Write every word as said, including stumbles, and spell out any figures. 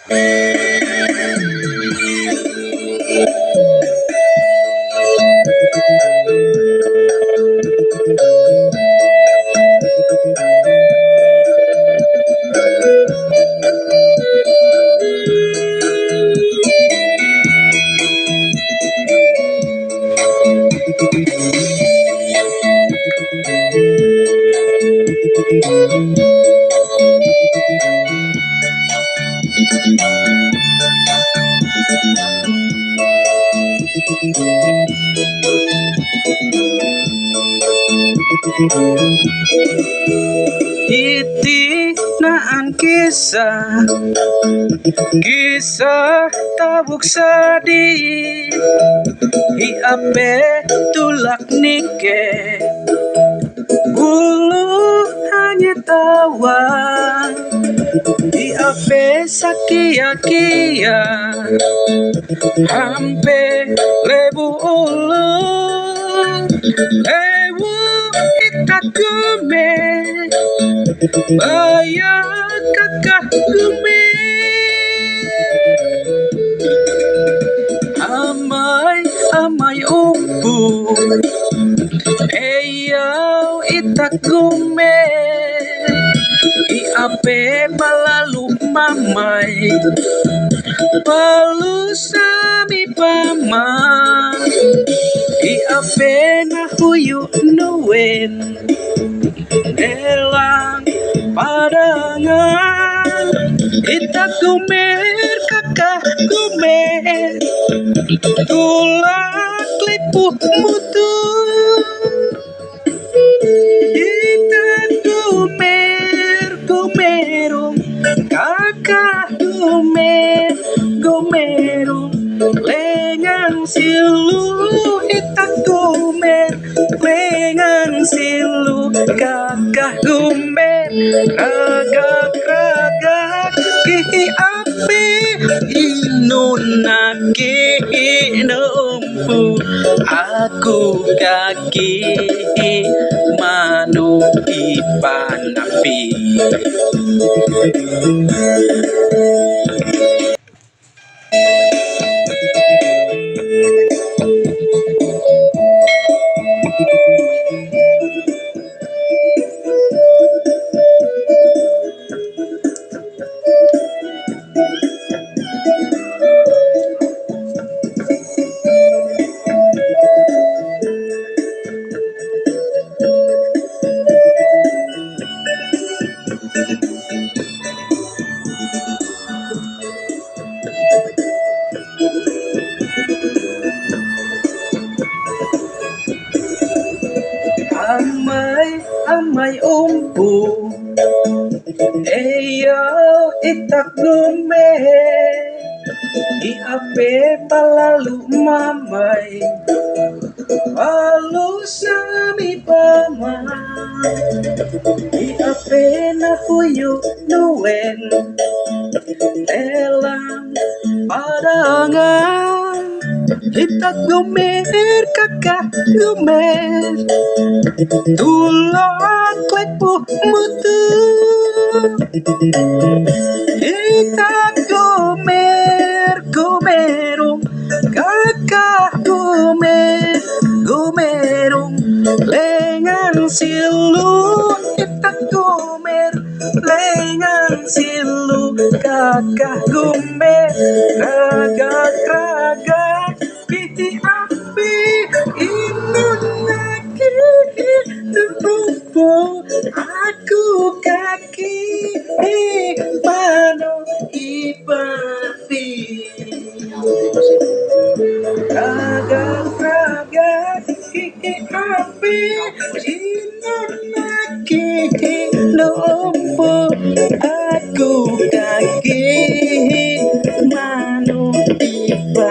Iti na an kisah, kisah tabuk sedih. Hi ape tulak nike, bulu hanya tawa. Hi ape sakia kia, hampe lebu ulu, lebu itakume, baya kakakume. Amai, amai umpu, eyau itakume. Hi ape palalu mamai, palu sami pama. Hi ape na huyu nuen, elang padangan. Itakumer kakakumer, tulak lepu mutu. Itakumer kumerung, kakakumer kumerung, lengan silu. Itakumer lengan silu, kakakumer, ragak ragak. Hi ape inunaki inumpu, aku kaki manu ipanapi. Amai, amai umpu, eyau itakume. Hi ape palalu mamai, palu sami pama. Hi ape na huyu nuen, elang padangan. Itakumer kakakumer, tulak lepu mutu. Itakumer kumerung, kakakumer kumerung, lengan silu. Itakumer lengan silu, kakakumer, ragak ragak. Iti ape inunaki inumpu, aku kaki manu ipanapi. Ragak ragak, iti ape inunaki inumpu, aku kaki manu ipanapi.